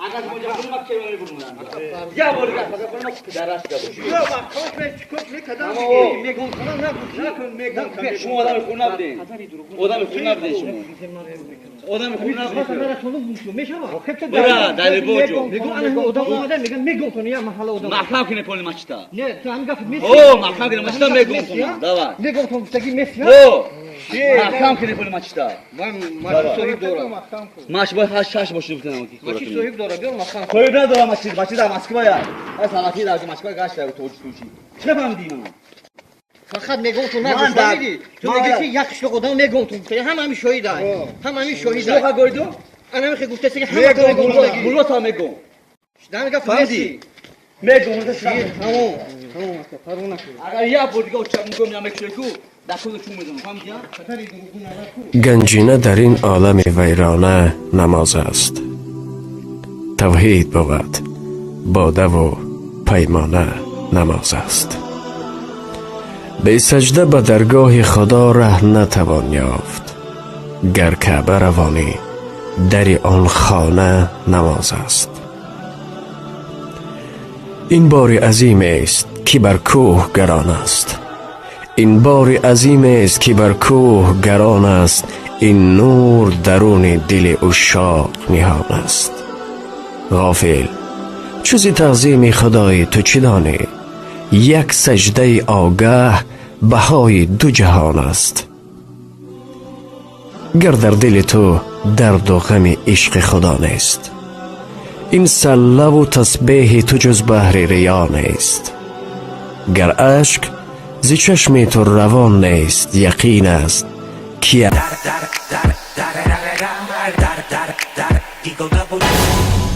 Агар я бор шумо одами хуб набудед, одами хуб набудед шумо, одами хуб набудед. Бира далибоҷо маҳкам кунед поли масҷида. О, маҳкам кунед масҷида, мегум давай. Маҳкам кунед поли масҷида. Маш бояд ҳашт шаш бошед. Соҳиб надорам масҷид, масҷид дар Москвая. Салафи дар Москва гашта тоҷик. Чӣ фаҳмидӣ ман? Фақат мегӯм, ту нагуфтӣ, ту мегӯӣ, ки як қишлоқ одам мегӯм, ту гуфта, ҳама ҳамин шоҳида, ҳама ҳамин шоҳида. Шуха гойду? Ана мехе гуфтаси, ки ҳама мулло мегӯм. Фаҳмидӣ? Мегӯм. Тамом, тамом, ака, парво накун. Агар як бор дига оча мегӯм, намекушеку дар куду чун мезанам, фаҳмидӣ? Ганҷина дар ин олами вайрона намоз аст. Тавҳид бувад бодаву паймона намоз аст. Бесаҷда ба даргоҳи Худо раҳ натавон ёфт. Гар Каъба равонӣ, дари он хона намоз аст. Ин бори азимест, ки бар кӯҳ гарон аст. Ин бори азимест, ки бар кӯҳ гарон аст. Ин нур даруни дили ушшоқ ниҳон аст. Ғофил, чу зи таъзими Худои ту чӣ донӣ? Як саҷдаи огаҳ баҳои ду ҷаҳон аст. Гар дар дили ту дарду ғами ишқи Худо нест, ин саллаву тасбеҳи ту ҷуз баҳри риё нест. Гар ашк зи чашми ту равон нест, яқин аст, ки Eagle double.